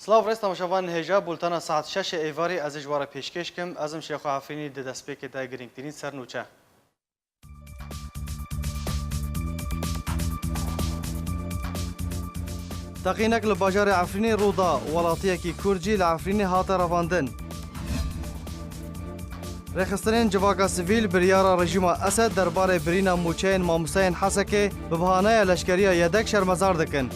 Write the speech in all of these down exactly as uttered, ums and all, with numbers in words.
Silav rêz temaşevanên hêja, bultena saet şeşê êvarî ez ê ji we re pêşkêş kim. Ez im Şêxo Efrînî di destpêkê de girîngtirîn sernûçe. Teqînek li bajarê Efrînê rû da, welatiyekî Kurd jî li Efrînê hate revandin. Rêxistinên civaka sivîl biryara rejîma Esed derbarê birîna mûçeyên mamosteyên Hesekê bi bahaneya leşkeriya YEDEK şermezar dikin.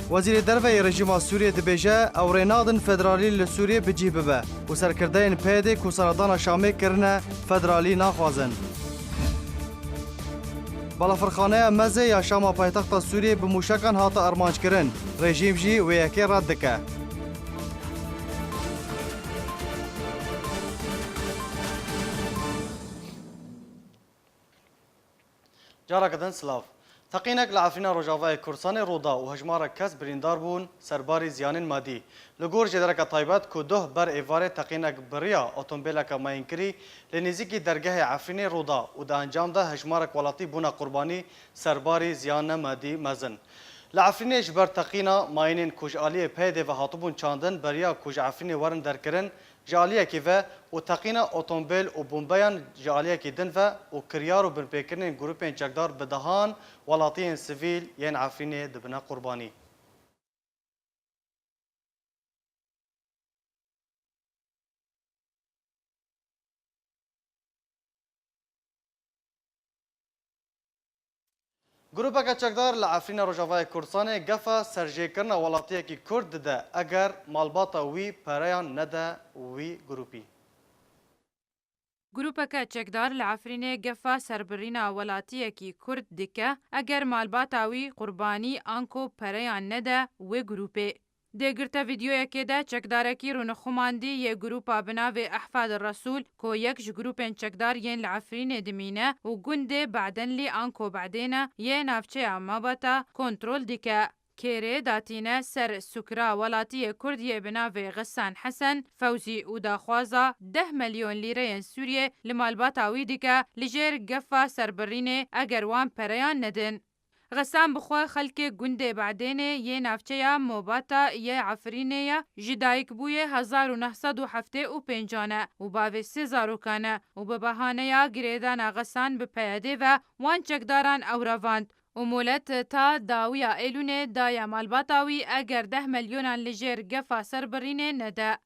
Wezîrê Derve yê rejîma Sûriyê dibêje, ew rê nadin federalî li Sûriyê bi cih bibe û serkirdeyên PYDê ku seredana Şamê kirine, federalî naxwazin. Balafirxaneya Mezê ya Şama paytexta Sûriyê bi mûşekan hate armanckirin. Rejîm jî wê yekê red dike. Careke din silav. Teqînek li Efrîna Rojavayê Kurdistanê rû da û hejmarek kes birîndar bûn, serbarî ziyanên madî. Li gor jêdereke taybet ku duh ber êvarê teqînek bi riya otombêleke mayînkirî li nêzîkî dergehê Efrînê rû da û di encam de hejmarek welatî bûne qurbanî, serbarî ziyane madî mezin. Li Efrînê ji ber teqîna mayînên ku ji aliyê PYDê ve hatibûn çandin, beriya ku ji Efrînê werin derkirin, ji aliyekî ve û teqîna otombêl û bombeyan ji aliyekî din ve û kiryar û binpêkirinên grûpên çekdar bi dehan welatiyên sivîl yên Efrînê dibine qurbanî. Grûpeke çekdar li Efrîna Rojavayê Kurdistanê gefa serjêkirina welatiyekî Kurd dide eger malbata wî pereyan nede wî grûpî. Grûpeke çekdar li Efrînê gefa serbirîna welatiyekî Kurd dike eger malbata wî qurbanî anko pereyan nede wê grûpê. Di girte vîdyoyekê de çekdarekî rûnixumandî yê grûpa bi navê Ehfad Resûl, ku yek ji grûpên çekdar yên li Efrînê dimîne û gundê Be'denlî anko Be'dêne yê navçeya Mabata kontrol dike, kêrê datîne ser sukra welatiyê Kurd yê bi navê Xesan Hesen Fewzî û daxwaza deh milyon lîreyên Sûriyê li malbata wî dike li jêr gefa serbirînê eger wan pereyan nedin. Xesan bi xwe xelkê gundê Be'dênê yê navçeya Mobata yê Efrînê ye, ji dayikbûyê hezar û neh sed û heftê û pêncan e û bavê sê zarokan e û bi behaneya girêdana Xesan bi PYDê ve wan çekdaran ew revand û molet ta dawiya Êlûnê daye malbata wî eger deh milyonan li jêr gefa serbirînê nede.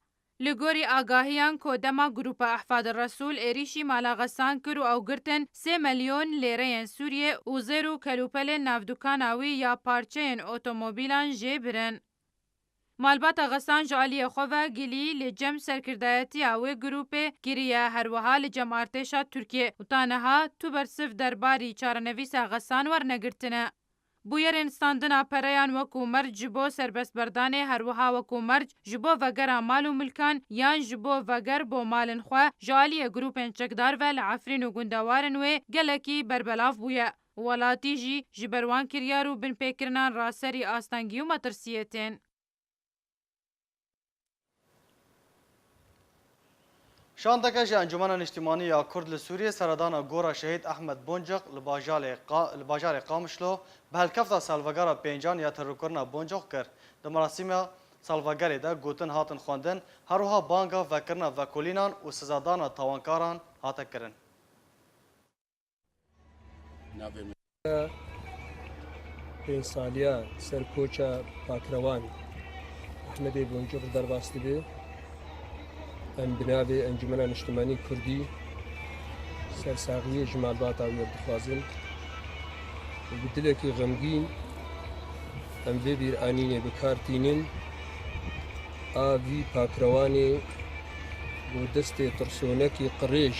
Li gorî agahiyan ku dema grûpa Ehfad Resûl êrîşî mala Xesan kir û ew girtin sê milyon lêreyên Sûriyê û zêr û kelûpelên navdukana wî ya parçeyên otomobîlan jê birin. Malbata Xesan ji aliyê xwe ve gilî li cem serkirdayetiya wê grûpê kiriye, her wiha li cem artêşa Tirkiyê û ta niha tu bersiv derbarî çarenivîsa Xesan wernegirtine. Bûyerên standina pereyan wekû merc ji bo serbestberdanê, her wiha wekû merc ji bo vegera mal û milkan yan ji bo veger bo malên xwe ji aliyê grûpên çekdar ve li Efrîn û gundewarên wê gelekî berbelav bûye û welatî jî ji ber wan kiryar û binpêkirinan raserî astengî û metirsiyê tên. Şandeke ji Encûmena Niştimanî ya Kurd li Sûriyê seredana gora Şehîd Ehmed Bonciq li bajarê Qa-, li bajarê Qamişlo bi helkefta salvegera pêncan ya terorkirina Bonciq kir. Di merasîma salvegerê de gotin hatin xwendin, her wiha banga vekirina vekolînan û sizadana tawankaran hate kirin. Navê min. Pênc saliya serkoça pakrewan Ehmedê Boncuk derbas dibe. Em bi navê Encûmena Niştimanî Kurdî sersaxiyê ji malbata wî dixwazin û bi dilekî xemgîn em vê bîranînê bi kar tînin. A vî pakrewanê bo destê tirsonekî qirêj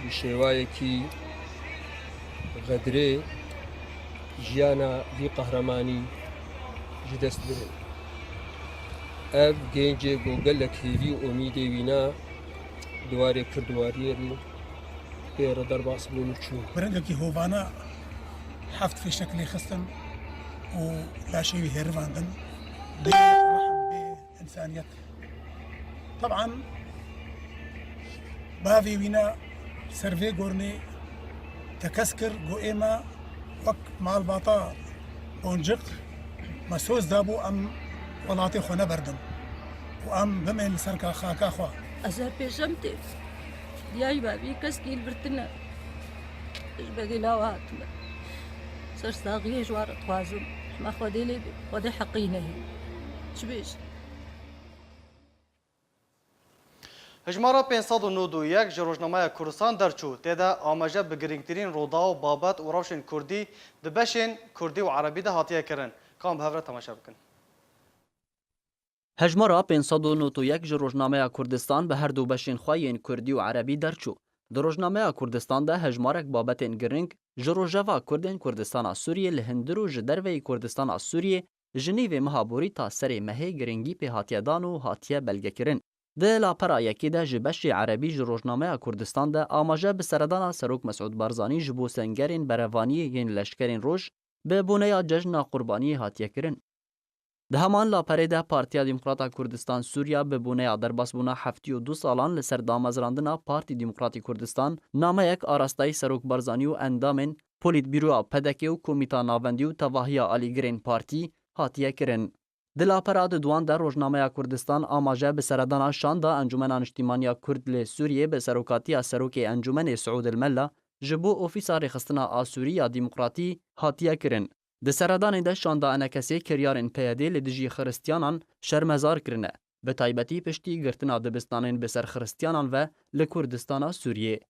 bi şêwayekî xedrê jiyana vî qehremanî ji dest birin. Ev gencê ku gelek hêvî û umîdê wîna di warê Kurd wariyê re pê re derbas bûn û çûn. Bi rengekî hovana heft fîşek lê xistin û laşê wî hêrivandin. Bê rehm, bê însaniyet. Teban bavê wîna ser vê gornê tekez kir, got, ême wek malbata Boncik Me soz dabû em welatê xwe neberdin û em bimên li ser ka xaka xwe. Ezer pêşem tê. Diyayî babî keskî li vir tine. Ji bedê lawa hatime. Ser saxiyê ji wan re dixwazim. Me Xwedê lê bê. Xwedê heqî nehê. Çi bêjim? Hejmara pênc sed û nod û yek ji Rojnameya Kurdistan derçû. Tê de amaje bi girîngtirîn rûdaw, babet û rewşên kurdî di beşên kurdî û erebî de hatiye kirin. Ka em bi hev re temaşe bikin. Hejmara pênc sed û nod û yek ji Rojnameya Kurdistan bi her du beşên xwe yên kurdî û erebî derçû. Di Rojnameya Kurdistan de hejmarek babetên girîng ji rojeva kurdên Kurdistana Sûriyê li hundir û ji derveyî Kurdistana Sûriyê ji nîvê meha borî ta serê mehê girîngî pê hatiye dan û hatiye belgekirin. Di lapera yekê de ji beşê erebî ji Rojnameya Kurdistan de amaje bi seredana Serok Mesûd Barzanî ji bo sengerên berevaniyê yên leşkerên roj bi boneya Cejna Qurbaniyê hatiye kirin. Di heman laperê de Partiya Demokrata Kurdistan Sûriya bi boneya derbasbûna heftê û du salan li ser damezrandina Partî Demokratî Kurdistan nameyek arastayî Serok Barzanî û endamên Polîtbîroya P D K û Komîta Navendî û Tevahiya Alîgirên Partî hatiye kirin. Di lapera diduan de Rojnameya Kurdistan amaje bi seredana Şanda Encûmena Niştîmaniya Kurd li Sûriyê bi serokatiya Serokê Encûmenê Siûd El Mella ji bo Ofîsa Rêxistina Asûrî ya Demokratî hatiye kirin. Di seredanê de Şanda Enekesê kiryarên P Y D li dijî Xiristiyanan şermezar kirine, bi taybetî piştî girtina dibistanên bi ser Xiristiyanan ve li Kurdistana Sûriyê.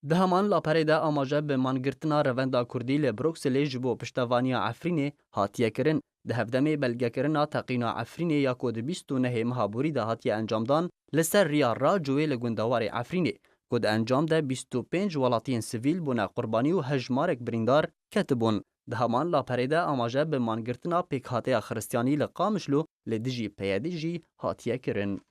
Di heman laperê de amaje bi mangirtina revenda kurdî li Brukselê ji bo piştevaniya Efrînê hatiye kirin. Di hevdemê belgekirina teqîna Efrînê ya ku di bîst û nehê meha borî de hatiye encamdan, li ser riya Racûyê li gundewarê Efrînê, ku di encam de bîst û pênc welatiyên sivîl bûne qurbanî û hejmarek birîndar ketibûn. Di heman laperê de amaje bi mangirtina pêkhateya Xiristiyanî li Qamişlo li dijî P Y D jî hatiye kirin.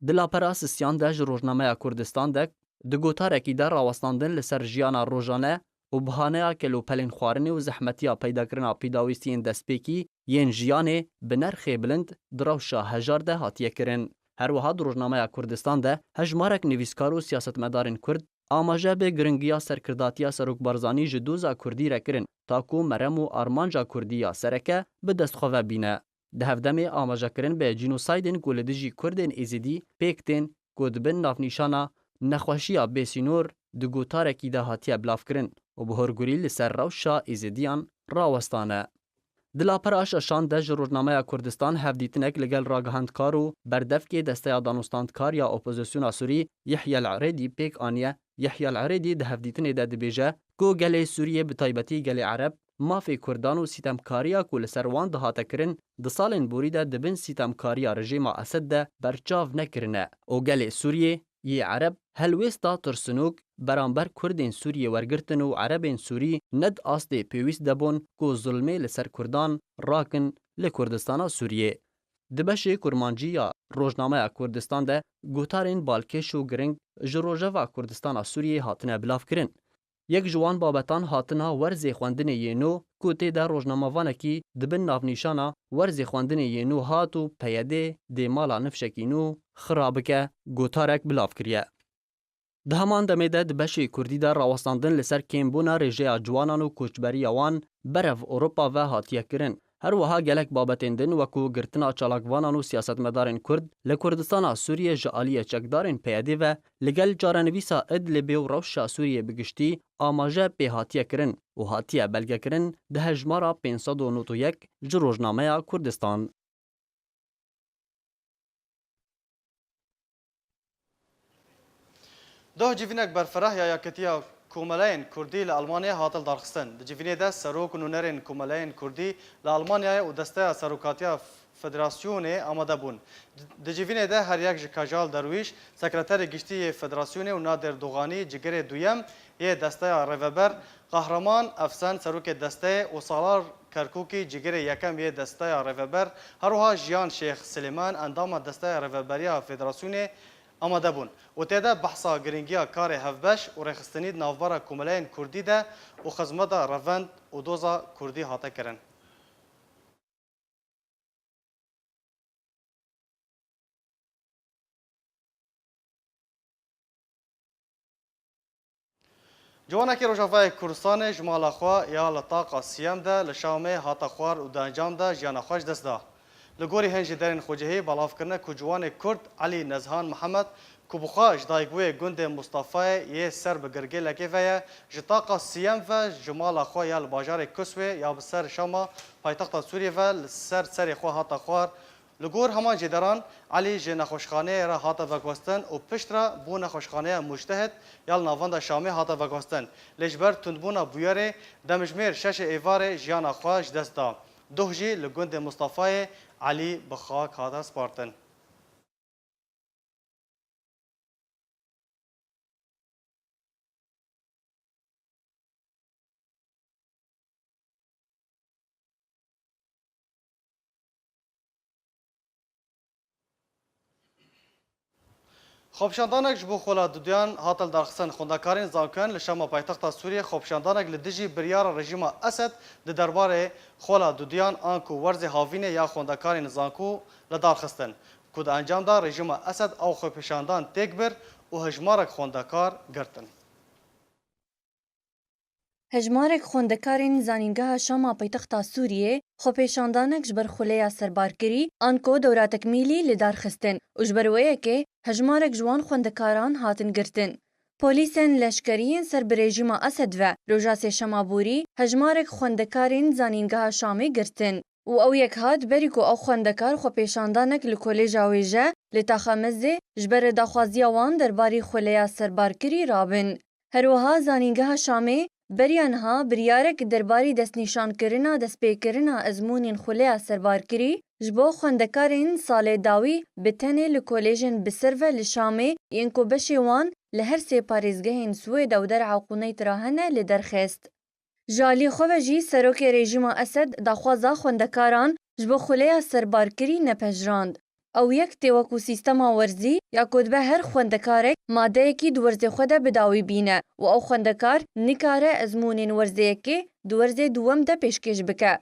Di lapera sisiyan de ji Rojnameya Kurdistan de di gotarekî de rawestandin li ser jiyana rojane û bihaneya kelûpelên xwarinê û zehmetiya peydakirina pîdawîstiyên destpêkî yên jiyanê bi nerxê bilind di rewşa hejar de hatiye kirin. Her wiha di Rojnameya Kurdistan de hejmarek nivîskar û siyasetmedarên Kurd amaje bi giringiya serkirdatiya Serok Barzanî ji doza Kurdî re kirin, ta ku merem û armanca Kurdî ya sereke bi dest xwe ve bîne. Di hevdemê amajekirin bi cînosaydên ku li dijî Kurdên Êzidî pêk tên, ku di bin navnîşana nexweşiya bêsînor di gotarekî de hatiye bilavkirin û bi horgurî li ser rewşa Êzidiyan rawestane. Di lapera şeşan de ji Rojnameya Kurdistan hevdîtinek li gel ragihandkar û berdevkê Desteya Danûstandkar ya Opozisyona Sûrî Yehya El Erêdî pêk aniye. Yehya El Erêdî di hevdîtinê de dibêje ku gelê Sûriyê, bi taybetî gelê Ereb, mafê Kurdan û sîtemkariya ku li ser wan dihate kirin, di salên borî de di bin sîtemkariya rejîma Esed de berçav nekirine û gelê Sûriyê yê Ereb helwêsta tirsinok beramber Kurdên Sûriyê wergirtin û Erebên Sûrî ne di astê pêwîst de bûn ku zulmê li ser Kurdan rakin li Kurdistana Sûriyê. Di beşê kurmancî ya Rojnameya Kurdistan de gotarên balkêş û giring ji rojeva Kurdistana Sûriyê hatine bilavkirin. Yek ji wan babetan hatina werzê xwendinê yê nû, ku tê de rojnamevanekî di bin navnîşana werzê xwendinê yê nû hat û P Y D dê mala nifşekî nû xira bike, gotarek bilav kiriye. Di heman demê de di beşê kurdî de rawestandin li ser kêmbûna rêjeya ciwanan û koçberiya wan berev Ewropa ve hatiye kirin. Her wiha gelek babetên din, wekû girtina çalakvanan û siyasetmedarên Kurd li Kurdistana Sûriyê ji aliyê çekdarên P Y D ve li gel çarenivîsa Idlibê û rewşa Sûriyê bi giştî amaje pê hatiye kirin û hatiye belgekirin di hejmara pênc sed û nod û yek ji Rojnameya Kurdistan. Doh civînek berfireh ya Yaketiya Komeleyên Kurdî li Almanyayê hat lidarxistin. Di civînê de serok û nûnerên Komeleyên Kurdî li Almanyayê û Desteya Serokatiya Federasyonê amade bûn. Di civînê de her yek ji Kajal Derwîş, Sekreterê Giştî yê Federasyonê û Nadir Doganî, Cigirê Duyem yê Desteya Rêveber, Qahraman Efsen, serokê desteyê, û Salar Kerkûkî, cigirê yekem yê Desteya Rêveber, her wiha Jiyan Şêx Silêman, endama Desteya Rêveberiya Federasyonê, amade bûn û tê de behsa girîngiya karê hevbeş û rêxistinî di navbera komeleyên kurdî de û xizmeta revend û doza kurdî hate kirin. Ciwanekî Rojavayê Kurdistanê ji mala xwe ya li taqa siyem de li Şamê hate xwar û di encam de jiyana xwe ji dest da. Li gorî hin jêderên xwecihî belav kirine ku ciwanê Kurd Elî Nezhan Mihemed ku bi xwe ji dayikbûyê gundê Mustafayê yê ser bi girgêlekê ve ye, ji taqa siyem ve ji mala xwe ya li bajarê Kuswê ya bi ser Şama paytexta Sûriyê ve li ser serê xwe hate xwar. Li gor heman jêderan, Elî ji nexweşxaneyê re hate veguhestin û piştre bû nexweşxaneya Mujtehid ya li navenda Şamê hate veguhestin. Lê ji ber tundbûna bûyerê demjimêr şeşê êvarê jiyana xwe ji dest da. Doh jî li gundê Mustafayê Elî bi xak hate spartin. Xwepêşandanek ji bo Xola Duduyan hate lidarxistin. Xwendekarên zankoyan li Şama paytexta Sûriyê xwepêşandanek li dijî biryara rejîma Esed di derbarê Xola Duduyan anku werzê havînê ya xwendekarên zanko lidarxistin, ku di encam de rejîma Esed ew xwepêşandan têk bir û hejmarek xwendekar girtin. Hejmarek xwendekarên Zanîngeha Şama paytexta Sûriyê xwepêşandanek ji ber xuleya serbarkirî anko dewra tekmîlî li dar xistin û ji ber wê yekê hejmarek ji wan xwendekaran hatin girtin. Polîsên leşkerî yên ser bi rejîma Esed ve roja sêşema borî hejmarek xwendekarên Zanîngeha Şamê girtin û ew yek hat berî ku ew xwendekar xwepêşandanek li Kolêja Wêje li Taxa Mezê ji ber daxwaziya wan derbarî xuleya serbarkirî rabin. Her wiha Zanîngeha Şamê beriya niha biryarek derbarî destnîşankirina destpêkirina ezmûnên xuleya serbarkirî ji bo xwendekarên salê dawî bi tenê li kolêjên bi ser ve li Şamê yên ku beşê wan li her sê parêzgehên Swêde û derheq Qûneyt re hene li derxist. Ji alî xwe ve jî serokê rejîma Esed daxwaza xwendekaran ji bo xuleya serbarkirî nepejirand. Ew yek tê wekû sîstema werzî ya ku dibe her xwendekarek madeyekî di werzê xwe de bi dawî bîne û ew xwendekar nikare ezmûnên werzê yekê di werzê duwem de pêşkêş bike.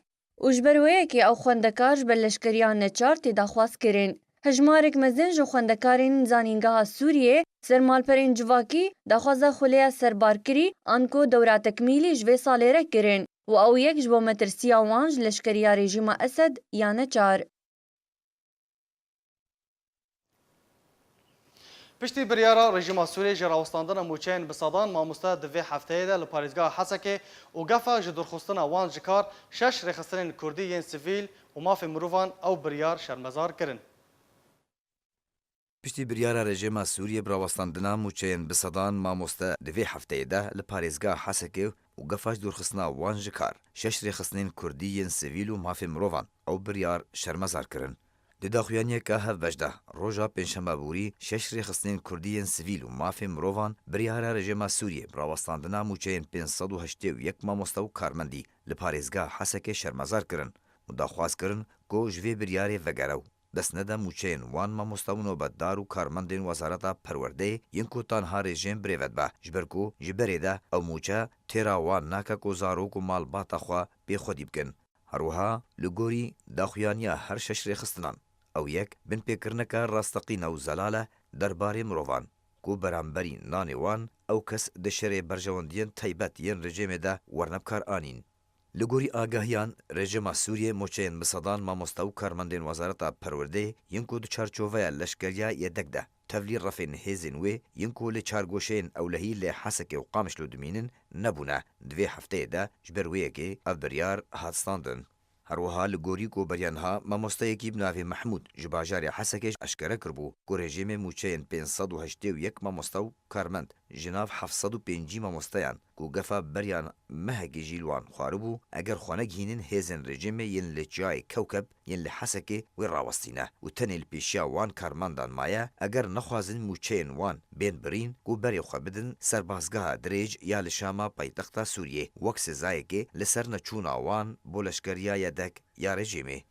Û ji ber wê yekê ew xwendekar ji ber leşkeriya neçar tê daxwaz kirin. Hejmarek mezin ji xwendekarên Zanîngeha Sûriyê, sermalperên civakî, daxwaza xuleya serbarkirî anku dewra tekmîlî ji vê salê re kirin û ew yek ji bo metirsiya wan ji leşkeriya rejîma Esed ya neçar. Piştî biryara rejîma Sûriyê ji rawestandina mûçeyên bi sedan mamoste di vê hefteyê de li parêzgeha Hesekê û gefa ji dûrxistina wan ji kar şeş rêxistinên kurdî yên sivîl û mafê mirovan ew biryar şermezar kirin. Piştî biryara rejîma Sûriyê bi rawestandina mûçeyên bi sedan mamoste di vê hefteyê de li parêzgeha Hesekê û gefa ji dûrxistina wan ji kar şeş rêxistinên kurdî yên sivîl û mafê mirovan ew biryar şermezar kirin. Di daxuyaniyeke hevbeş de roja pêncşembe borî şeş rêxistinên kurdî yên sivîl û mafê mirovan biryara rejîma Sûriyê bi rawestandina mûçeyên pênc sed û heştê û yek mamoste û karmendî li parêzgeha Hesekê şermezar kirin û daxwaz kirin ku ji vê biryarê vegere û dest nede mûçeyên wan mamoste û nobetdar û karmendên Wezareta Perwerdeyê yên ku tanha rêjên birêve dibe, ji ber ku ji berê de ew mûçe têra wan nake ku zarok û malbata xwe pê xwedî bikin. Her wiha li gorî daxuyaniya her şeş rêxistinan, ew yek binpêkirineke rasteqîn e û zelal e derbarê mirovan, ku beramberî nanê wan ew kes di şerê berjewendiyên taybet yên rejîmê de werne bi kar anîn. Li gorî agahiyan, rejîma Sûriyê mûçeyên bi sedan mamoste û karmendên Wezareta Perwerdeyê yên ku di çarçoveya leşkeriya yedek de tevlî refên hêzên wê yên ku li çar goşeyên ewlehî lê Hesekê û Qamişlo dimînin nebûne, di vê hefteyê de ji ber wê yekê ev biryar hat standin. Her wiha li gorî ku beriya niha mamosteyekî bi navê Mehmûd ji bajarê Hesekê eşkere kiribû ku rejîmê mûçeyên pênc sed û heştê û yek mamoste û karmend ji nav heft sed û pêncî mamosteyan ku gefa beriya mehekê jî li wan xwaribû, eger xwe negihînin hêzên rejîmê yên li çiyayê Kewkeb yên li Hesekê wê rawestîne û tenê li pêşiya wan karmendan maye, eger nexwazin mûçeyên wan bên birîn ku berê xwe bidin serbazgeha dirêj ya li Şama paytexta Sûriyê, wek sizayekê li ser neçûna wan bo leşkeriya yedek ya rejîmê.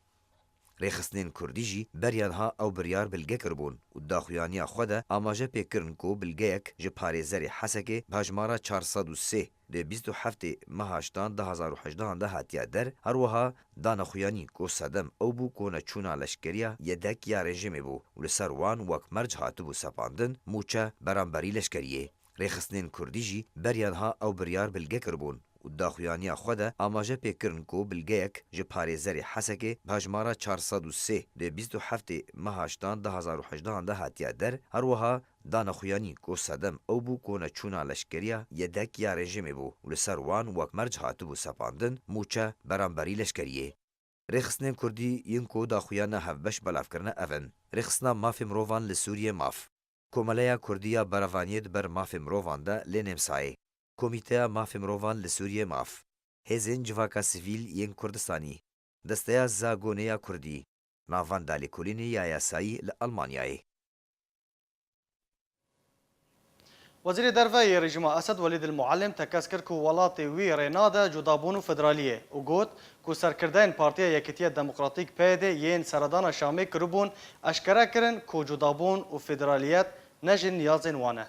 Rêxistinên kurdî jî beriya niha ew biryar bilge kiribûn û di daxuyaniya xwe de amaje pê kirin ku bilgeyek ji parêzerê Hesekê bi hejmara çar sed û sê di bîst û heftê meha heştan du hezar û hejdehan de hatiye der, her wiha dane xuyanî ku sedem ew bû ku neçûna leşkeriya yedek ya rejîmê bû û li ser wan wek merc hatibû sepandin mûçe beramberî leşkeriyê. Rêxistinên Kurdî jî beriya niha ew biryar bilge kiribûn û daxuyaniya xwe de amaje pê kirin ku bilgeyek ji parêzerê Hesekê bi hejmara çar sed û sê di bîst û heftê meha hiştan du hezar û hejdehan de hatiye der, her wiha dane xuyanî ku sedem ew bû ku neçûna leşkeriya yedek ya rejîmê bû û li ser wan wek merc hatibû sepandin, mûçe beramberî leşkeriyê. Rêxistinên Kurdî yên ku daxuyana hevbeş belav kirine ev in: Rêxistina Mafê Mirovan li Sûriyê, MAF. Komeleya Kurdî ya Berevaniyê di ber mafê mirovan de lê nêmsayê. Komîteya Mafê Mirovan li Sûriyê, MAF. Hêzên Civaka Sivîl yên Kurdistanî. Desteya Zagonê ya Kurdî. Navenda Lêkolînê ya Yasayî li Almanyayê. Wezîrê Derve yê rejîma Esed Welîd El Muallim tekez kir ku welatê wî rê nade cudabûn û federaliyê û got ku serkirdeyên Partiya Yekîtiya Demokratîk, P Y D, yên seredana Şamê kiribûn, eşkere kirin ku cudabûn û federaliyet ne ji niyazên wan e.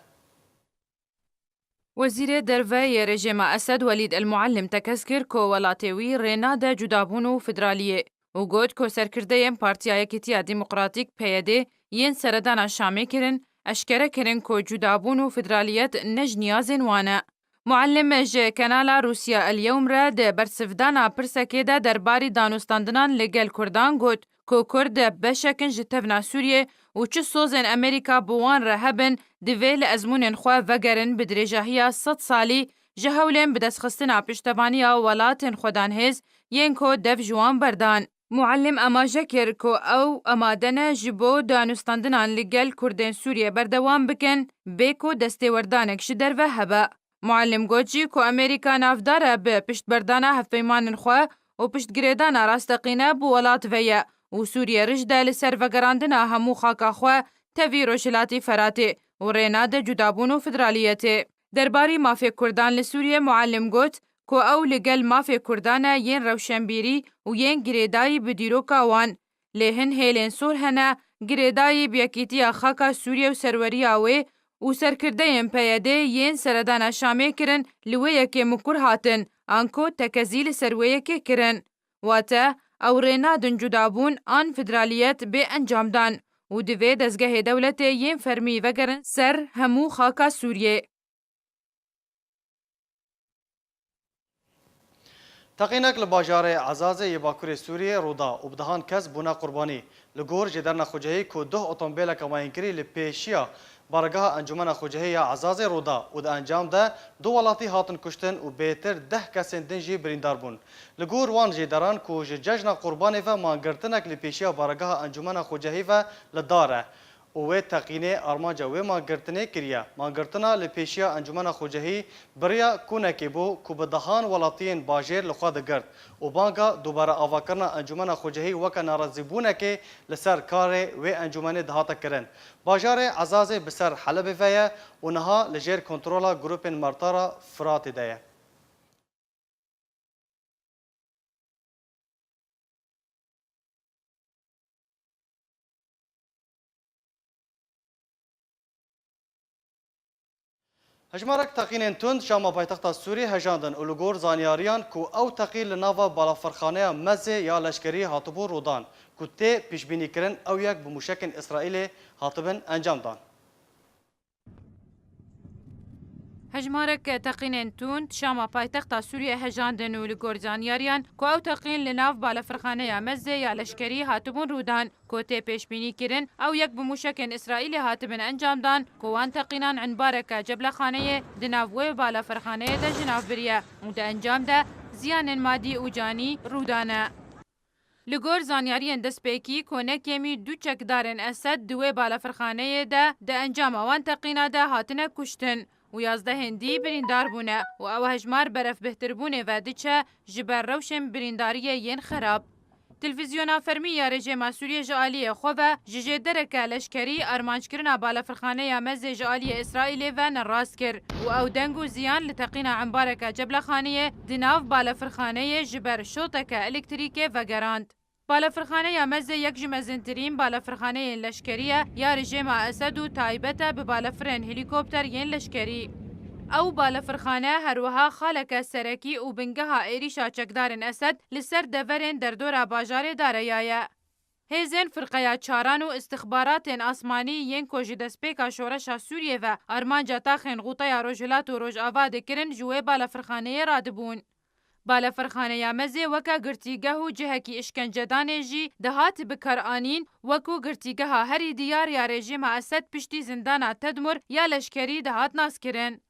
Wezîrê Derve yê rejîma Esed Welîd El Muallim tekez kir ku welatê wî rê nade cudabûn û federaliyê û got ku serkirdeyên Partiya Yekîtiya Demokratîk, P Y D, yên seredana Şamê kirin, eşkere kirin ku cudabûn û federaliyet ne ji niyazên wan e. Muallim ji kanala Rûsya El Yewm re di bersivdana pirsekê de derbarî danûstandinan li gel Kurdan got ku Kurd beşek in ji tevna Sûriyê û çi sozên Amerîka bi wan re hebin, divê li ezmûnên xwe vegerin bi dirêjahiya sed salî ji hewlên bidestxistina piştevaniya welatên xwedanhêz yên ku dev ji wan berdan. Muallim amaje kir ku ew amade ne ji bo danûstandinan li gel Kurdên Sûriyê berdewam bikin, bê ku destêwerdanek ji derve hebe. Muallim got jî ku Amerîka navdar e bi piştberdana hevpeymanên xwe û piştgirêdana rasteqîne bi welat ve ye û Sûriye rij de li ser vegerandina hemû xaka xwe tevî Rojhilatî Feratê û rê nade cudabûn û federaliyetê. Derbarî mafê Kurdan li Sûriye Muallim got ku ew li gel mafê Kurdan e yên rewşenbîrî û yên girêdayî bi dîroka wan. Lê hin hêlên sor hene, girêdayî bi yekîtiya xaka Sûriye û serweriya wê û serkirdeyên P Y D yên seredana Şamê kirin li wê yekê mikur hatin, anku tekezî li ser wê yekê kirin. Wate, ew rê nadin cudabûn an federaliyet bê encamdan û divê dezgehê dewletê yên fermî vegerin ser hemû xaka Sûriyê. Teqînek li bajarê Ezazê yê Bakurê Sûriyê rû da û bi dehan kes bûne qurbanî. Li gor jêderna xucehî ku duh otomobileke mayînkirî li pêşiya baregeha Encûmena Xucehî ya Ezazê rû da û di encam de du welatî hatin kuştin û bêtir deh kesên din jî birîndar bûn. Li gor wan jêderan ku ji cejna Qurbanê ve mangirtinek li pêşiya baregeha Encûmena Xucehî ve li dar e, û wê teqînê armanca wê mangirtinê kiriye. Mangirtina li pêşiya Encûmena Xucehî bi riya kûnekê bû ku bi dehan welatiyên bajêr li xwe digirt û banga dubare avakirina Encûmena Xucehî weke nerazîbûnekê li ser karê wê encûmenê dihate kirin. Bajarê Ezazê bi ser Helebê ve ye û niha li jêr kontrola grûpên Mertara Firatê de ye. Hejmarek teqînên tund şama paytexta Sûriyê hejandin û li gor zanyariyan ku ew teqîn li nava balafirxaneya mezê ya leşkerî hatibû rûdan ku tê pêşbînîkirin ew yek bi mûşekên Îsraîlê hatibin encam dan. Hejmarek teqînên tund şama paytexta Sûriyê hejandin û li gor zanyariyan ku ew teqîn li nav balafirxaneya mezê ya leşkerî hatibûn rûdan, ku tê pêşbînî kirin ew yek bi mûşekên Îsraîlê hatibin encam dan, ku wan teqînan embareke ceblexaneyê di nav wê balafirxaneyê de ji nav biriye û di encam de ziyanên madî û canî rû dane. Li gor zanyariyên destpêkî, ku ne kêmî du çekdarên Esed di wê balafirxaneyê de di encama wan teqîna de hatine kuştin û yazdehên dî birîndar bûne û ew hejmar berevbihtirbûnê ve diçe ji ber rewşên birîndariyê yên xerab. Televîzyona fermî ya rejîma Sûriyê ji aliyê xwe ve ji jêdereke leşkerî armanckirina balafirxaneya mezê ji aliyê Îsraîlê ve nerast kir û ew deng û ziyan li teqîna embareke ceblexaneyê di nav balafirxaneyê ji ber şoteke elektrîkê vegerand. Balafirxaneya Mezê yek ji mezintirîn balafirxaneyên leşkerî ye ya rejîma Esed û taybet e bi balafirên helîkopter yên leşkerî. Ew balafirxane her wiha xaleke serekî û bingeha êrîşa çekdarên Esed li ser deverên derdora bajarê Dareya ye. Hêzên firqeya çaran û istixbaratên asmanî yên ku ji destpêka şoreşa Sûriyê ve armanca taxên Xûteya Rojhilat û Rojava dikirin, ji wê balafirxaneyê radibûn. Balafirxaneya Mezê weke girtîgeh û cihekî îşkencedanê jî dihat bikaranîn, wekû girtîgeha herî diyar ya rejîma Esed piştî zindana Tedmur ya leşkerî dihat naskirin.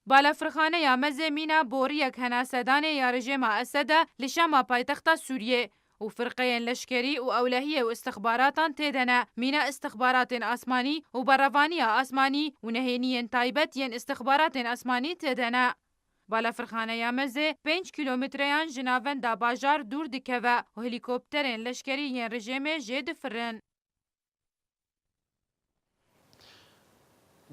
Balafirxaneya Mezê mîna boriyek henasedanê ya rejîma Esed e li Şama paytexta Sûriyê û firqeyên leşkerî û ewlehiyê û istixbaratan tê de ne. Mîna istixbaratên asmanî û berevaniya asmanî û nehêniyên taybet yên istixbaratên asmanî tê de ne. Balafirxaneya Mezê pênc kîlometreyan ji navenda bajar dûr dikeve û helîkopterên leşkerî yên rejîmê jê difirin.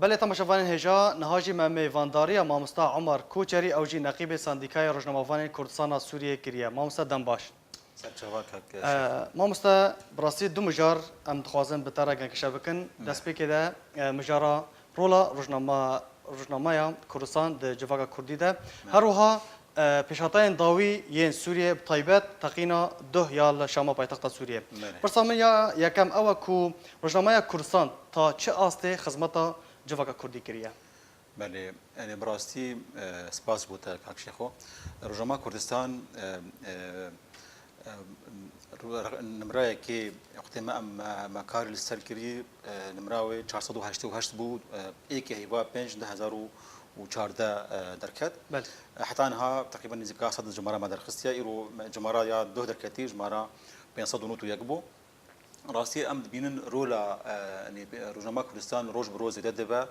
Belê, temaşevanên hêja, niha jî me mêvandariya mamosta Omar Koçerî, ew jî neqîbê Sendîkaya Rojnamevanên Kurdistana Sûriyê kiriye. Mamosta, dem baş. Ser çava kak, e, Şêx. Mamosta, bi rastî du mijar em dixwazin bi te re gengeşe bikin. Me. Destpêkê de, e, mijara rola rojnama-, rojnameya Kurdistan di civaka Kurdî de. Me. Her wiha, e, pêşhatayên dawî yên Sûriyê, bi taybet teqîna duh ya li Şama paytexta Sûriyê. Me. Pirsa min ya yekem ew e ku rojnameya Kurdistan ta çi astê xizmeta civaka Kurdî kiriye? Belê, yani bi rastî, e, spas bo te kak Şêxo. Rojnama Kurdistan, e, e, e, nimrayekê wextê me em, me, me karî li ser kirî, e, nimra wê çar sed û heştê û heşt bû, e, êkê heyva pênc du hezar û çardeh, e, derket. Belê. E, heta niha teqrîben nêzîka sed cimara me derxistiye. Îro me cimara ya duh derketî, cimara pênc sed û nod û yek bû. Rastî em dibînin rola, e, yanî, rojnama Kurdistan roj bi roj zêde dibe.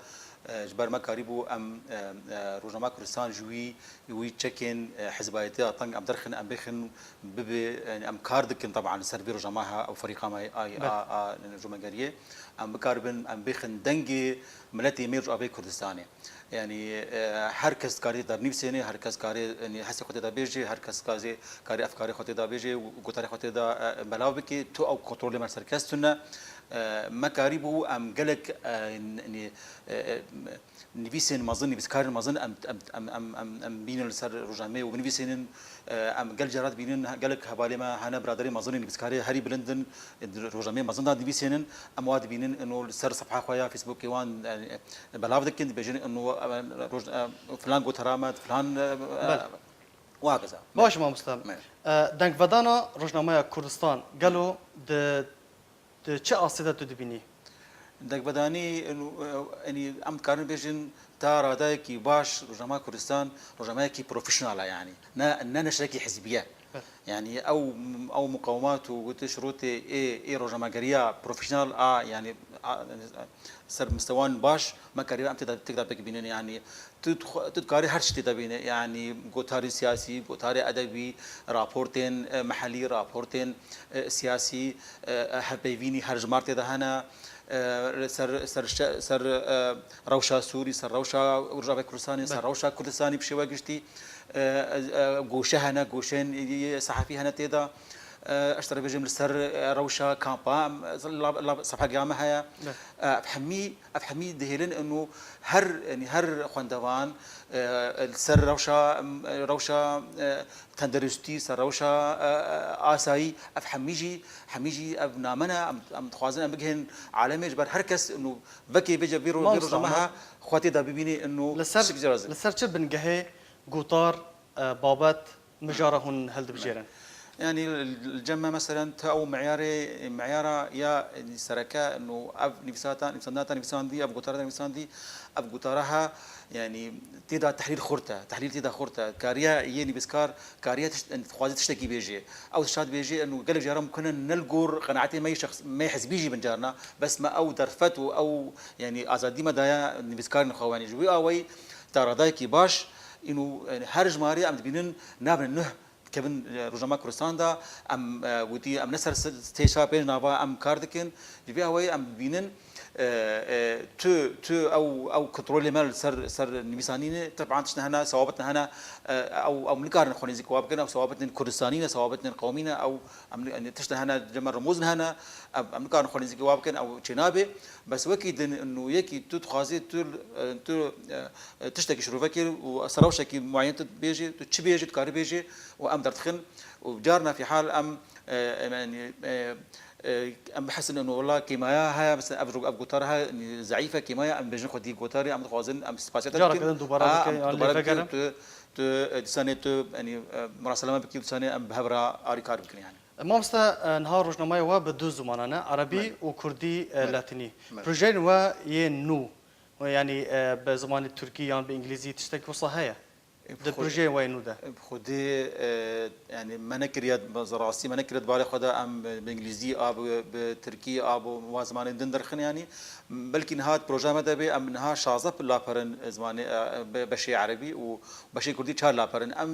E, ji ber me karîbû em, e, e, rojnama Kurdistan ji wî, wî çekên, e, hizbayetiya teng em derxin, em bêxin bibe, yanî, em kar dikin, teban, li ser vê rojnameha ew ferîqa me a, a, a, a rojnamegeriyê. Em bikaribin, em bêxin dengê miletê me ji avê Kurdistanê. Yanî, e, her kes dikarê tê de binivîsêne, her kes dikarê, yanî, hestê xwe tê de bêje, her kes dikarê, karê efkarê xwe tê de bêje, gotarê xwe tê de, e, belav bike, tu ew kontrolê me li ser kes tune. E, me karîbû em gelek, e, n-, yanî, e, e, nivîsên mezin, nivîskarên mezin em, em, em, em, em, em bînin li ser rojnameyê û binivîsênin. E, em gel cara dibînin, gelek hevalê me hene, biraderê mezin ên nivîskarê herî bilind in, e, di rojnameyê mezin de dinivîsênin, em wa dibînin, ino li ser sefha xwe ya Facebookê wan, e, e, belav dikin, dibêjin, ino, e, roj-, e, filan gotara me, filan, e, e, Belê. Wa hekeza. Baş, mamosta. Me. E, dengvedana rojnameya Kurdistan, gelo di, di çi astê de tu dibînî? Dengvedanî, ino, e, yanî em dikarin bêjin, ta radayekî baş, rojnama Kurdistan, rojnameyekî profesyonel e, yanî. Ne, ne neşrekî hizbî ye. Evet. Yanî ew, ew muqawemat û gotiş rotê ê, ê rojnamegeriya profesyonel a, yanî, a, ser mistewan baş, me karî em tê de, tê de pêk bînin, yanî tu dixwe-, tu dikarî her tiştê de bîne, yanî gotarên siyasî, gotarê edebî, raportên, e, mehellî, raportên, e, siyasî, e, e, hevpeyvînî her jimar tê de hene, e, ser, ser şe-, ser, e, rewşa Sûrî, ser rewşa Rojavê Kurdistanê, ser Belê. rewşa Kurdistanî bi şêwe giştî, e, e, e, goşe hene, goşeyên, e, sehefî hene tê de. E, ez ji te re bêjim li ser, e, rewşa kampa, em, e, la, la, sefhegeha me heye. Belê. E, ev hemî, ev hemî dihêlin ino her, yanî her xwendevan, e, li ser rewşa, em, rewşa, e, tenduristî, ser rewşa, e, e, asayî, ev hemî jî, hemî jî ev name ne, em, em dixwazin em bigihên alemê ji ber her kes ino vekê vê ce vê ro-, vê Mamosta, rojameha xwe tê de bibînî ino li ser, tiştek cî razî. Li ser çi bingehê gotar, e, babet, mijara hûn hildibijêrin? Yanî li cem me meselen tu ew meyarê, meyara ya sereke ino ev nivîsata, nivîsandina te nivîsandî, ev gotara te nivîsandî, ev gotara ha, yanî tê de tehlîl xurt e, tehlîl tê de xurt e. Kariya yê nivîskar, kariya tişt-, dixwaze tiştekî bêje. Ew tişta dibêje, ino gelek caran mumkin e ne li gor qenaetê me yê şexs-, me yê hizbî jî bin carna, bes me ew derfet û ew, yanî azadî me daye nivîskarên xwe, yanî ji wî awayî ta radayekî baş, ino, yanî her jimarê em dibînin nabin nuh dikevin, e, Rojnama Kurdistan de, em, e, gotî, em ne ser se-, sê çar pênc nava em kar dikin. Ji vê awayî em dibînin, e, e, tu, tu ew, ew kontrolê me li ser, ser nivîsanînê, teban tişt hene, sewabit hene, e, ew, ew nikarin xwe nêzîk wa bikin, ew sewabitên Kurdistanî ne, sewabitên qewmî ne, ew, em, em tişt hene, cema rimoz hene, em, em nikarin xwe nêzîk wa bikin, ew çênabe. Bes wekî din, ino yekî tu dixwazî, tu, e, tu, e, e, tiştekî şirovekê û ser rewşekî muayen tu dibêjî, tu çi bêjî, tu karî bêjî, û em derdixin û carna fîhal em, e, em, yanî, e, E, em bihesin û wela kêmaya heye, mesela ev, ev gotara heye, zeîf e kêmaya, em bêjin xwedî gotarê, em dixwazin, em spasiyete Careke dikin. Din dubare Ha, bike, em yan dubare lê bike, vegerin. Tu, tu, e, dîsanê tu, yanî, e, muraseleme bikî, dîsanê em bi hev re arî kar bikin yanî. Mamoste, e, niha rojnameya we bi du zimanan e, erebî Belê. û kurdî, e, Belê. latînî. Belê. Projeyên we yên nû, yanî, e, bi zimanê tirkî yan bi îngilîzî tiştekî wisa heye? Di Xwe-, projeyên we yên nû de. Xwedê, e, yanî me nekiriye, bi rastî me nekiriye di barê xwe de em bi îngilîzî a, bi, bi tirkî a, bi wa zimanên din derxin yanî. Belkî niha di projeya me de bê, em niha şazdeh laperin zimanê, e, be-, beşê erebî û beşê kurdî çar laperin. Em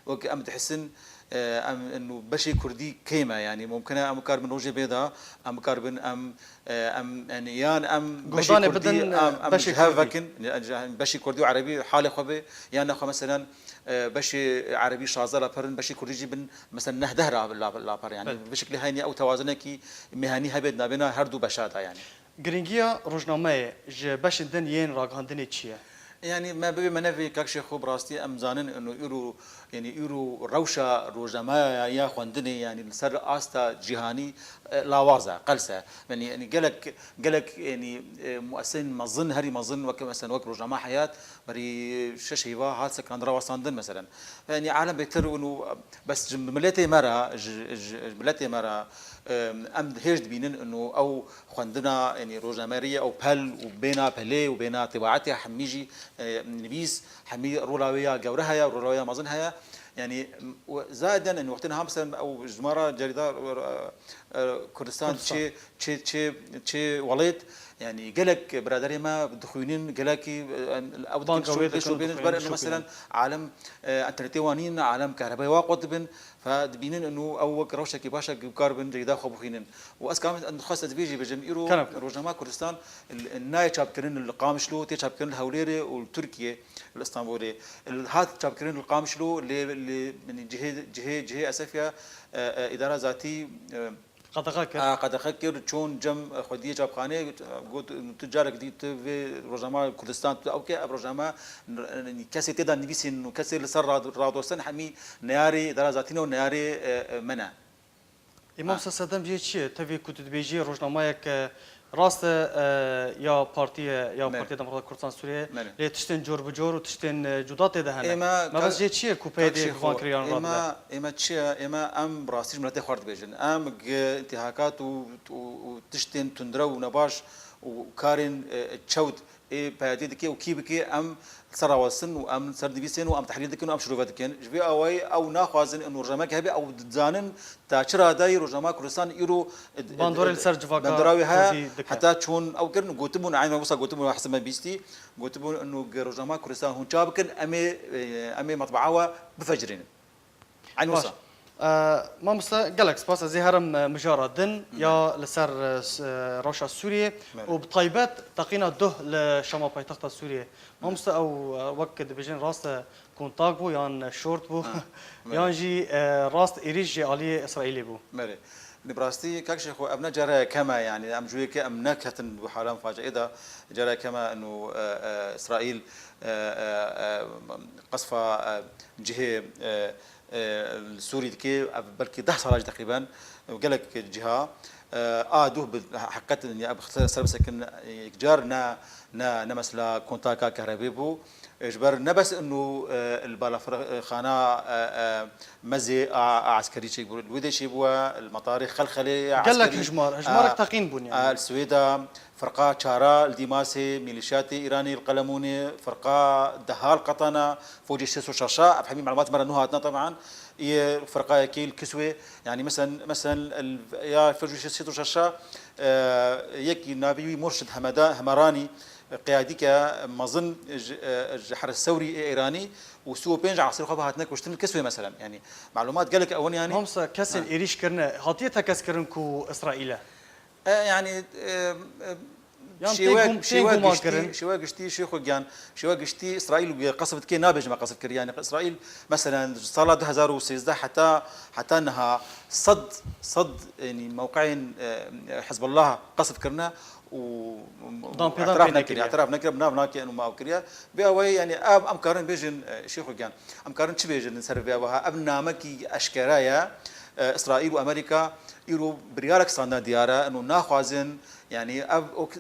wek em dihisin, e, em, û beşê kurdî kêm e, yanî mumkin e em bikaribin rojê bê de, em bikaribin em, e, em, yanî yan em beşê Guhdanê kurdî bidin, e, em, em beşê ji hev kurdî. vekin, yanî beşê kurdî û erebî halê xwe bê, yan nexwe meselen, e, beşê erebî şazdeh laperin, beşê kurdî jî bin, meselen neh deh ra-, la-, laper, yanî Belê. bi şeklê heynî ew tewazinekî mêhenî hebe di navbêna her du beşa de, yanî. Girîngiya rojnameyê ji beşên din yên ragihandinê çi ye? Yanî me bibê me nevê, kak Şêxo, bi rastî em zanin ino îro, yanî îro rewşa rojnameya ya xwendinê, yanî li ser asta cîhanî, e, lawaz e, qels e. Yanî, yanî gelek, gelek, yanî, e, muesesên mezin, herî mezin, wek, meselen, wek Rojnama Heyat, berî şeş heyva hat sekinandin, rawestandin, meselen. Yanî alem bêtir û, bes ji miletê me re, ji, ji, ji miletê me re, em, em hêj dibînin ino ew xwendina, yanî rojnameriyê, ew pel û bêna pelê û bêna tebaetê hemî jî, e, nivîs, hemî rola wê ya gewre heye, rola wê ya mezin heye. Yanî, û zaten, yanî wextê niha, mesela, ew ji me re cerîda, e, e, Kurdistan Kurdistan. çê, çê, çê, çê welêt, yanî gelek biraderê me dixwînin, gelekî, e, ew Banga dikin, wê şopê-, dikin, şopê-, dixwînin, ji ber ino, şopê-, mesela, alem, e, enternetê wan nîn, alem kahrebayê wa qut dibin, fe dibînin ino ew wek rewşekî baş e ku bikaribin cerîda xwe bixwînin. Û ez karim, em dixwest ez vê jî bêjim, îro Kerem. Rojnama Kurdistan, l-, nayê çapkirin li Qamişlo, tê çapkirin li Hewlêrê û li Tirkiyê, li Îstanbulê. Li hat çapkirin li Qamişlo, lê, lê, yanî cihê, cihê, cihê Esefya, e, e, îdara zatî, e, Qedexe kir. a, qedexe kir, çûn cem, e, xwediyê çapxanê, e, got, tu carek dî, tu vê rojnama Kurdistan, tu ew ke, ev rojnama, n-, n-, kesê tê de nivîsîn û kesê li ser rad-, radostin hemî neyarê îdara zatî ne û neyarê, e, e, me ne. Îmam Ha. Sa Sedem jê çi ye? Tevî ku tu dibêjî rojnamayek, e, rast e, e, ya partiyê, ya Me. Partiya Demokratîk Kurdistan Sûriyê, Me. lê tiştên cor bi cor û tiştên, e, cuda tê de hene. Ê me Mebest ka-, jê çi ye ku Peyê dê Kakşî bi van xwe, kirêyan ê me, radibe? ê me çi ye? Ê me em bi rastî ji miletê xwe re dibêjin. Em gi întihakat û, û, û tiştên tundrew û nebaş û karên, e, çewt ê P Y D dike û kî bike, em li ser rawestin û em li ser nivîsên û em tehlîl dikin û em şirove dikin. Ji vê awayî ew naxwazin û rojnamek hebe, ew dizanin ta çi radeyî Rojnama Kurdistan îro, e, Bandorê e, li ser civaka bandora wê heye, Kurdî dike. Heta çûn ew kirin, gotibûn, eyn me wisa gotibûn, hesib me bîstî, gotibûn ino ge Rojnama Kurdistan hûn çawa bikin, em ê, e, em ê metbaa we bifecirînin. Eyn Baş. wisa. E, mamoste, gelek spas. Ez ê herim, e, mijara din Belê. ya li ser, e, s-, e, rewşa Sûriyê Belê. û bi taybet teqîna duh li Şama paytexta Sûriyê. Mamoste, ew, e, wek dibêjin rast e, kontak bû yan şort bû, Ha, belê. yan jî, e, rast êrîş ji aliyê Îsraîlê bû? Belê. Bi rastî, kak Şêxo, ev ne cara yekem e, yanî em ji wê ke em neketin bi hala faciê de, cara yekem e ino, e, e, Îsraîl, e, e, e, qesfa, e, cihê, e, e, li Sûrî dike, ev belkî deh sala jî teqrîben, gelek ciha, e, a duh bi heqet, yanî ev ser bisekin, e, yekcar ne, ne, ne mesela kontaka kehrebê bû. E, ji ber ne bes ino, e, li balafirxana, e, e, mezê a, a eskerî çêbû, li wê de çêbûye, li metarê Xelxelê ya Gelek eskerî, hijmar, hijmarek a, teqîn bûn, yanî. a, li Swêda, firqa çara li Dîmasê, mîlîşyatê Îranê li Qelemonê, firqa deha li Qetana, focê sê sed û şeş, ev hemî melumat me re nû hatine, teban, yê firqa yekê li Kiswê, yanî, mesen-, mesen, el-, ya focê sê sed û şeş, e, yekî navê wî Murşid Hemeda-, Hemeranî, qiyadîke mezin ji, e, ji Heres Sewrî ê Îranî û sî û pênc eskerî xwe bi hatine kuştin li Kiswê, meselen. Yanî, melumat gelek ew in, yanî. Mamoste, kesên Ha. êrîş kirine, hatiye tekez kirin ku Îsraîl e? E, yanî, e, e, Yan şêwe, tê gum-, tê şêwe guman giştî, kirin? şêwe giştî, Şêxo Giyan, şêwe giştî Îsraîl wê qesf dike, nabêjime qesf kir. Yanî Îsraîl, meselen, ji sala du hezar û sêzdeh heta, heta niha sed, sed, yanî mewqeyên, e, Hizbullah qesf kirine û Dan pêdan etiraf pê nekiriye, nekiriye. etiraf nekiriye, bi nav nake û mav kiriye. Vê awayî, yanî, ev, em karin bêjin, e, Şêxo Giyan, em karin çi bêjin ser vê ava? Ev namekî eşkere ye, e, Îsraîl û Amerîka, Îro biryarek standan diyar e, û naxwazin, yanî ev ok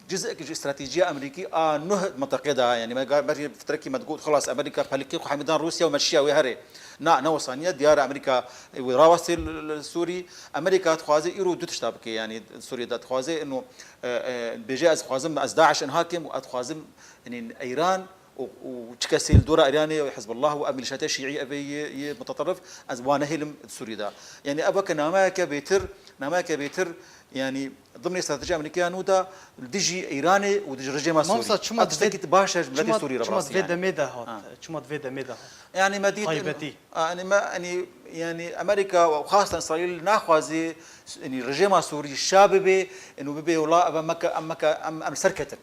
cizek ji stratejiya Amerîkî a nuh mintaqê de, yanî me ga-, berî fitrekî me digot, xilas Amerîka pelikê xwe hemî dan Rûsya û me şiya wê herê. Na, ne wisa niye, diyar e Amerîka wê rawestê li, li Sûrî. Amerîka dixwaze îro du tişta bike, yanî Sûriyê de dixwaze ino, e, e, bêje ez dixwazim, ez DAIŞ inha kim û ez dixwazim, yanî Îran û, û çi kesê li dora Îranê, Hizbullah û ev milîşata şîî, ev ê yê, yê mutaterrif, ez wan nehêlim di Sûriyê de. Yanî ev weke nameyeke bêtir, nameyeke bêtir, yanî dimnê stratejiya Amerîkaya nû de li dijî Îranê û dijî rejîma Sûrî. Mamosta, çima Ev di vê, tiştekî baş e ji miletê çima, Sûrî re çima bi di rastî vê yanî. demê de hat? Ha. Çima di vê demê de hat? Yanî me dît Taybetî. A, yanî me, yanî, yanî Amerîka û xasten Îsraîl naxwazî, yanî rejîma Sûrî şa bibe, û bibe wela ev meke, em meke, em, em serketin.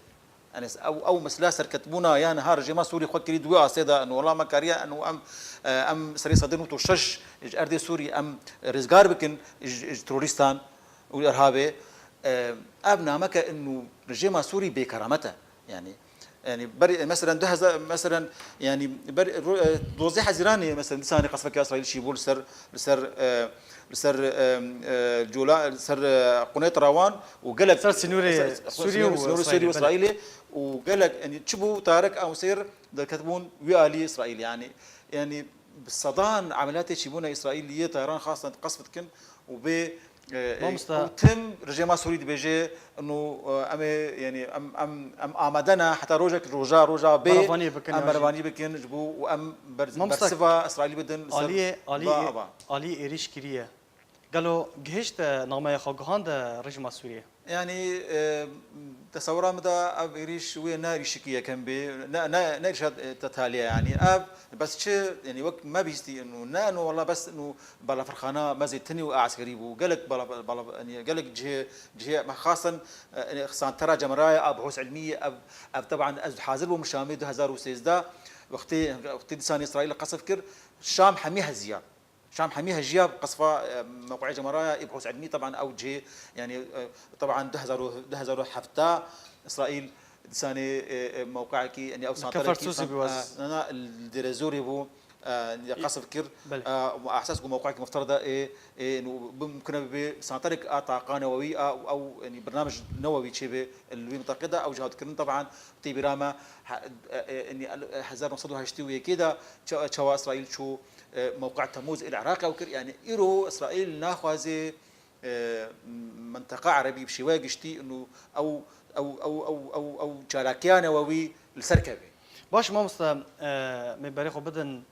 Yanî ew, ew mesela serketbûna ya niha rejîma Sûrî xwe kirî di wê astê de, û wela me kariye, û em, e, em serê sedê nod û şeş ji erdê Sûrî em rizgar bikin ji, ji terorîstan û îrhabê. E, ev nameke û rejîma Sûrî bêkeramet e. Yanî, yanî ber, meselen, du hezar, meselen, yanî ber, ro-, e, dozdeh Hezîranê, meselen, dîsanê qesfeke Îsraîl çîbû li ser, li ser, e, li ser, e, e, cola, li ser, e, qunêt rawan û gelek Ser sînorê ser, ser Sûrî sînorê, û sînorê Sûrî û Îsraîlê, belê. Îsraîlê û gelek, yanî çi bû tarek ew sêr derketibûn wî alî Îsraîl, yanî, yanî bi sedan emeliyatê çîbûne Îsraîlî yê tayaran xastan qesf dikin û bê, e, Mamosta. û tim rejîma Sûrî dibêje, û, e, em ê, yanî em, em, em amade ne heta rojek, roja, roja bê, Berevanî bikin, em ya jî. berevanî bikin ji bo û em ber-, Mamosta, bersiva Îsraîlî bidin li ser aliyê, aliyê, va ava. aliyê êrîş kiriye. Gelo gihişte nameya xwe guhande rejîma Sûriyê? Yanî, e, tesewira min de ev êrîş wê ne êrîşekî yekem bê, ne, ne, ne êrîşa, e, te taliye yanî. Ev bes çi, yanî wek me bihîstî û ne, û wela bes û balafirxana mezê tinî û eskerî bû. Gelek bala, bala, yanî gelek cihê, cihê me xasten, e, santera cemeraya a buhûs ilmî, ev, ev teban ez hazir bûm Şamê du hezar û sêzdeh, wextê, wextê dîsanê Îsraîl qesf kir, Şam hemî heziya. Şam hemî hejiya qesfa, e, mewqeya cemaraya ê buhûs ilmî, teban ew cihê, yanî, e, teban du hezar û, du hezar û hevdeh Îsraîl dîsanê, e, e, mewqeekî, yanî ew Li santarekî Kefer Sûsî san-, bû ez. e, na, na, li Dêrezorê bû, e, ya qesf kir, Belê. e, û ehsas ku mewqeekî mufterda ê, ê, û bi mumkine bibe santarek a taqa newewî, a, ew, yanî bernamij newewî çêbe li wî mintaqê de, ew jî hatikirin, teban tê bîra me, he-, e, e, yanî, hezar neh sed û heştê û yekê de ça-, çawa Îsraîl çû, e, mewqeya Temûz ê li Iraqê ew kir. Yanî îro Îsraîl naxwaze, e, minteqa erebî bi şêweya giştî û ew, ew, ew, ew, ew, ew çalakiya newewî li ser keve. Baş mamoste, e, me berê xwe bidin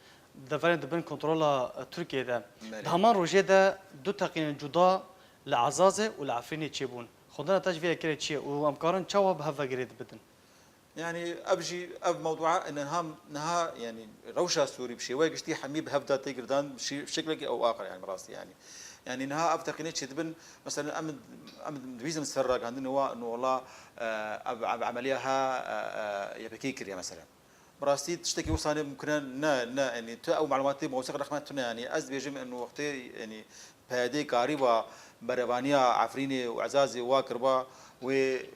deverên di bin kontrola, e, Tirkiyê de. Belê. Di heman rojê de du teqînên cuda li Ezazê û li Efrînê çêbûn. Xwendina te ji vê yekê re çi ye û em karin çawa bi hev ve girêdibidin? Yanî ev jî, ev mewdua niha, niha, yanî rewşa Sûrî bi şêweyek giştî hemî bi hev de tê girdan, şi-, şeklekî ew axir, yanî bi rastî, yanî. Yanî niha ev teqînê çêdibin, meselen em, em dibîzin ser ragihandinê wa, û wela, e, ev, ev emeliya ha, e, e, Y P G kiriye, meselen. Bi rastî tiştekî wisa ne mimkun e, ne, ne, yanî tu ew malûmatê mewsîq rexmet tune, yanî ez dibêjim, û wextê, yanî P Y D kariba berevaniya Efrînê û Ezazê wa kiriba, wê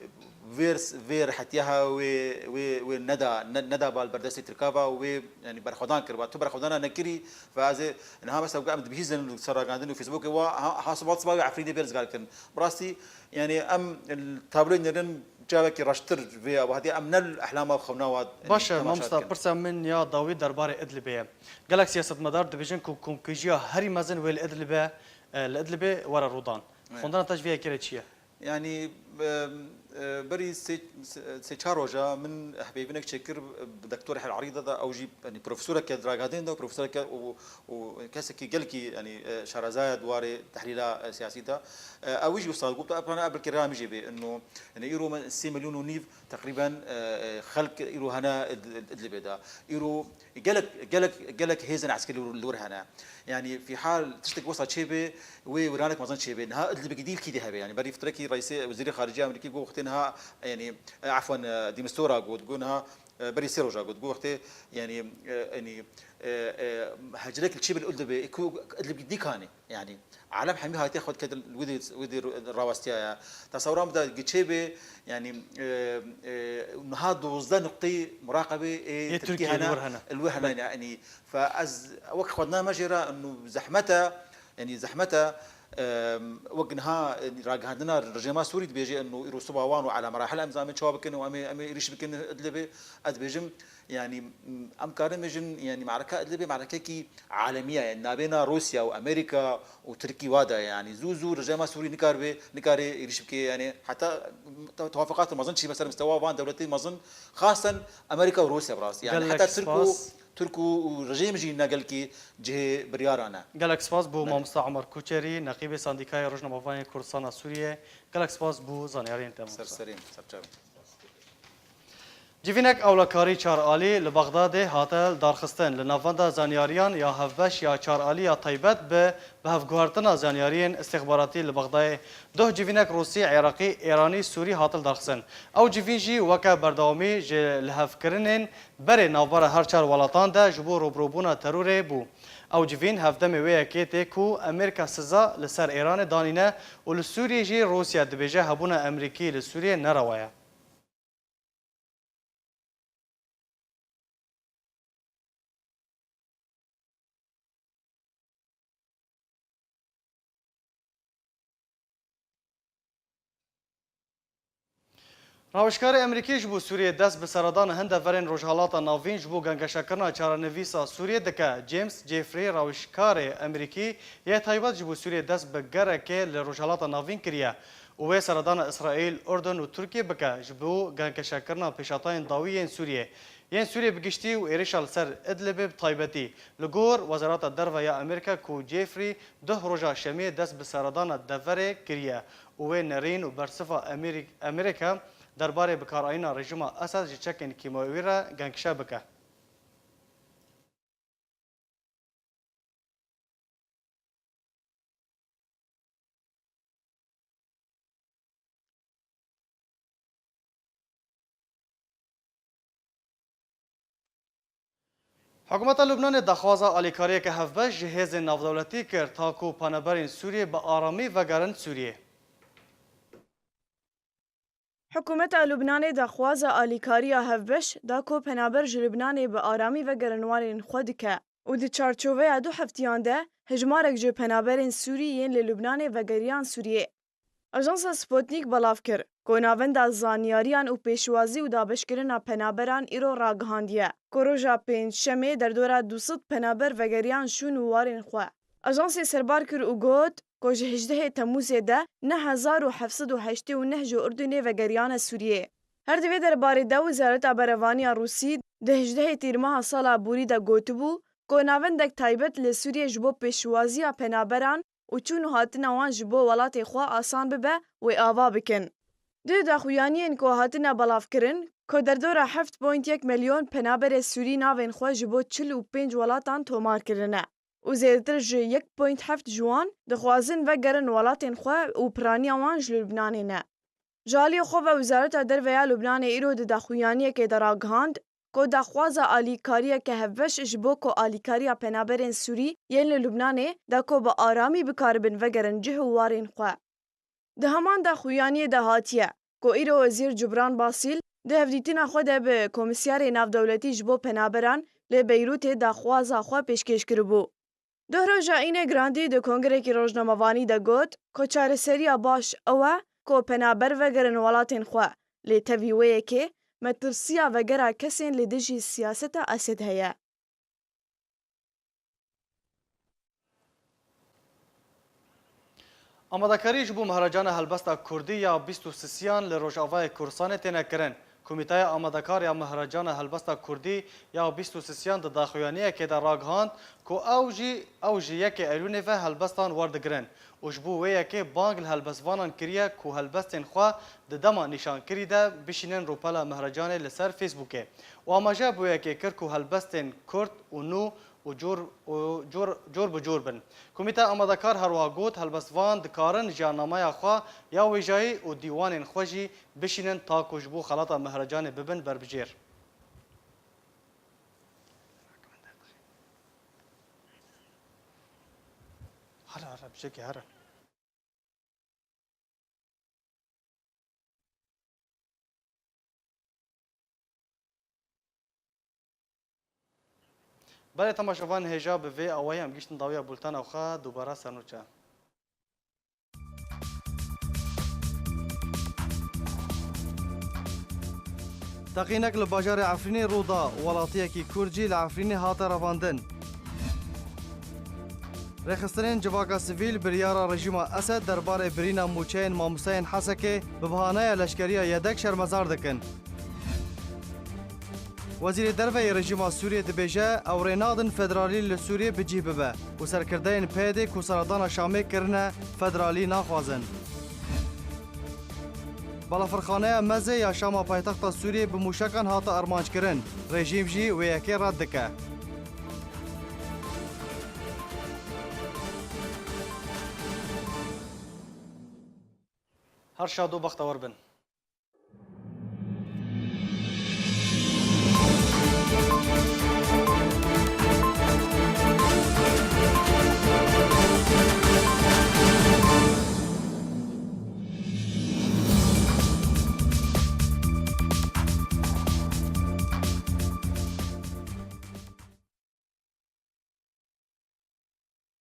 vê, vê rehetiya ha wê, wê, wê neda, ne-, neda bal berdestê Tirka va û wê, yanî berxwedan kiriba. Tu berxwedana nekirî, ve ez ê niha mesela em dibihîzin li ser ragihandin û Facebookê wa, ha, ha sibat siba wê Efrînê bê rizgar kirin. Bi rastî, yanî em li tabloyê nêrin çavekî reştir vê ava hatiye, em ne li ehlama xewna wa, yanî Baş e, temaşa mamosta, dikin. Pirsa min ya dawî derbarê Idlibê ye. Gelek siyasetmedar dibêjin ku komkujiya herî mezin wê li Idlibê, e, li Idlibê were rûdan. Evet. Xwendina te ji vê yekê re çi ye? Yanî, e, e, berî sê, sê, sê çar roja min hevpeyvînek çêkir bi doktorê Hel Erîda de, ew jî, yanî, profesoreke di ragihandinê de, profesoreke û, û kesekî gelkî, yanî, e, şarezaya di warê tehlîla, e, siyasî de. E, ew jî wisa got, ev, ev belkî raya min jî bê, ino, yanî, îro me sê milyon û nîv teqrîben, e, e, xelk îro hene Id-, Id-, Idlibê de. Îro gelek, gelek, gelek hêzên eskerî li wir hene. Yanî fîhal tiştek wisa çêbe, wê wêranek mezin çêbe. Niha Idlibekî dî li kî dê hebe? Yanî berî fitekî reîsê wezîrê xaricî Amerîkî got wextê niha, yanî, e, efwen, e, Dîmistora got, got niha, e, berî sê roja got, got wextê, yanî, e, yanî, e, e, hecrek li çêbe li Idlibê, ku Idlibekî dî kanê. Yanî alem hemî hatiye xwe dike wê dê, wê dê rawestiya ya. Tesewra min de giçê bê, yanî, e, e, niha dozdeh nuqteyê muraqebê ê Yê Tirkiyê Tirkiyê hene, li wir hene. Li wir hene, Belê. Yanî, fe ez wek xwedina me jê re, inu zehmet e, yanî zehmet e, Em, wek niha, e, ragihandina rejêma Sûrî dibêje, eno îro siba wan û ala merahil em zamin çawa bikin û em ê, em ê êrîş bikin Idlibê. Ez dibêjim, yanî, m, em karin bêjin, yanî, me'reka Idlibê me'rekekî alemiya, yanî, nabêna Rûsya û Amerîka û Tirkî wa de, yanî, zû zû rejêma Sûrî nikaribe, nikare êrîş bike, yanî, heta te-, tewafiqat mezin çî, mesela, mistewa van dewletê mezin, xasen Amerîka û Rûsya bi rastî. Yanî, Gelek heta Tirk û spas. Tirk û, û rejîm jî ne gelkî cihê biryara ne. Gelek spas bo Belê. Mamosta Omer Koçerî, neqîbê Sendîkayê Rojnamevanê Kurdistana Sûriyê. Gelek spas bo zanyariyên te, Ser mamosta. serî, ser çavê. Civînek ewlekarî çar alî li Bexdadê hate darxistin. Li navenda zanyariyan ya hevbeş ya çar alî ya taybet bi bihevguhertina zanyariyên îstixbaratî li Bexdayê duh civînek Rûsî, Iraqî, Îranî, Sûrî hate darxistin. Ew civîn jî weke berdewamî ji lihevkirinên berê navbera her çar welatan de ji bo rûbirûbûna terorê bû. Ew civîn hevdemê wê yekê tê ku Amerîka siza li ser Îranê danîne û li Sûriyê jî Rûsya dibêje hebûna Amerîkî li Sûriyê nerewa ye. Rawişkarê Amerîkî ji bo Sûriyê dest bi seredana hin deverên Rojhalata Navîn ji bo gengeşekirina çarenivîsa Sûriyê dike. James Jeffrey, rawişkarê Amerîkî yê taybet ji bo Sûriyê dest bi gerekê li Rojhalata Navîn kiriye û wê seredana Îsraîl, Urdun û Tirkiyê bike ji bo gengeşekirina pêşhatayên dawî yên Sûriyê. Yên Sûriyê bi giştî û êrişa li ser Idlibê bi taybetî. Li gor Wezareta Derve ya Amerîka ku Jeffrey duh roja Şemiyê dest bi seredana deverê kiriye û wê nerîn û bersiva Amerîk-, Amerîka derbarê bikarayîna rejîma Esed ji çekên kîmawî re gengşe bike. Hikûmeta Lubnanê daxwaza alîkariyeke hevbeş ji hêzên navdewletî kir, ta ku penaberên Sûriyê bi aramî vegerin Sûriyê. Hikûmeta Lubnanê daxwaza alîkariya hevbeş da ku penaber ji Lubnanê bi aramî vegerin warên xwe dike û di çarçoveya du heftiyan de hejmarek ji penaberên Sûrî yên li Lubnanê vegeriyan Sûriyê. Ajansa Sputnik belav kir ku navenda zanyariyan û pêşwazî û dabeşkirina penaberan îro ragihandiye ku roja pêncşemê derdora du sed penaber vegeriyan şûn û warên xwe. Ajansê serbar kir û got ku ji hejdehê Temûzê de neh hezar û heft sed û heştê û neh ji Urdunê vegeriyane Sûriyê. Her di vê derbarê de Wezareta Berevaniya Rûsî di hejdehê Tîrmeha sala borî de gotibû ku navendek taybet li Sûriyê ji bo pêşwaziya penaberan û çûn û hatina wan ji bo welatê xwe asan bibe, wê ava bikin. Di daxuyaniyên ku hatine belavkirin, ku derdora heft point yek milyon penaberê Sûrî navên xwe ji bo çil û pênc welatan tomar kirine û zêdetir ji yek point heft ji wan dixwazin vegerin welatên xwe û piraniya wan ji Lubnanê ne. Ji aliyê xwe ve Wezareta Derve ya Lubnanê îro di daxuyaniyekê de ragihand ku daxwaza alîkariyeke hevbeş ji bo ku alîkariya penaberên Sûrî yên li Lubnanê da ku bi aramî bikaribin vegerin cih û warên xwe. Di heman daxuyaniyê de hatiye ku îro Wezîr Cubran Basîl di hevdîtina xwe de bi Komîsyarê Navdewletî ji bo Penaberan li Beyrûtê daxwaza xwe pêşkêş kiribû. Duh roja Înê Grandî di kongirekî rojnamevanî de got ku çareseriya baş ew e ku penaber vegerin welatên xwe, lê tevî wê yekê metirsiya vegera kesên li dijî siyaseta Esed heye. Amadekarî ji bo Mehracana Helbesta Kurdî ya bîst û sisiyan li Rojavayê Kurdistanê têne kirin. Komîteya Amadekar ya Mehracana Helbesta Kurdî ya bîst û sisiyan di daxuyaniyekê de ragihand ku ew jî, ew ji yekê Eylûnê ve helbestan werdigirin û ji bo wê yekê bang li helbestvanan kiriye ku helbestên xwe di dema nîşankirî de bişînin rûpela Mehrecanê li ser Facebookê û amaje bi wê yekê kir ku helbestên kurt û nû û cor, û cor, cor bi cor bin. Komîteya amadekar her wiha got, helbestvan dikarin jiyarnameya xwe ya wêjayî û dîwanên xwe jî bişînin ta ku ji bo xelata Mehrecanê bibin berbijêr. Here, here, bijekê here. Belê temaşevan, hêja bi vê awayî em gihîştin dawiya bultena xwe, dubara ser nûçe. Teqînek li bajarê Efrînê rû da, welatiyekî Kurd jî li Efrînê hate revandin. Rêxistinên civaka sivîl biryara rejîma Esed derbarê birîna mûçeyên mamosteyên Hesekê bi bahaneya leşkeriya yedek şermezar dikin. Wezîrê Derve yê rejîma Sûriyê dibêje, ew rê nadin federalî li Sûriyê bi cih bibe û serkirdeyên P Y D'ê ku seredana Şamê kirine, federalî naxwazin. Balafirxaneya Mezê ya Şama paytexta Sûriyê bi mûşekan hate armanckirin. Rejîm jî wê yekê red dike. Her şad û bextewar bin.